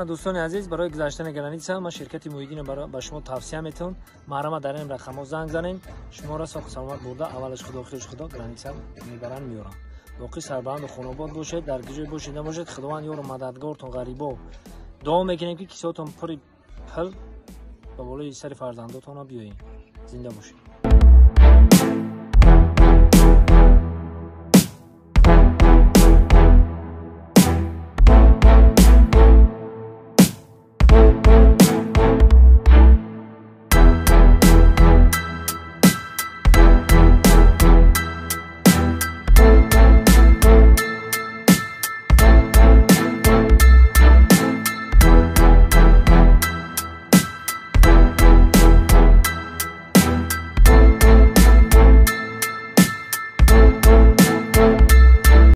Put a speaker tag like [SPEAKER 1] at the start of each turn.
[SPEAKER 1] Мана, дӯстони азиз, барои гузаштани граница ман ширкати Муҳиддино ба шумо тавсия метавон. Маҳрама, дар ин рақамҳо занг занем, шуморо соҳу саломат бурда, аввалаш худо, охираш худо, граница мебаранд, меёранд. Боқӣ сарбаланду хонобод бошед, дар куҷое бошед набошед, Худованд ёру мададгортон. Ғарибо, дуо мекунем, ки кисотон пури пул ба болои сари фарзандотона биёед. Зинда бошед.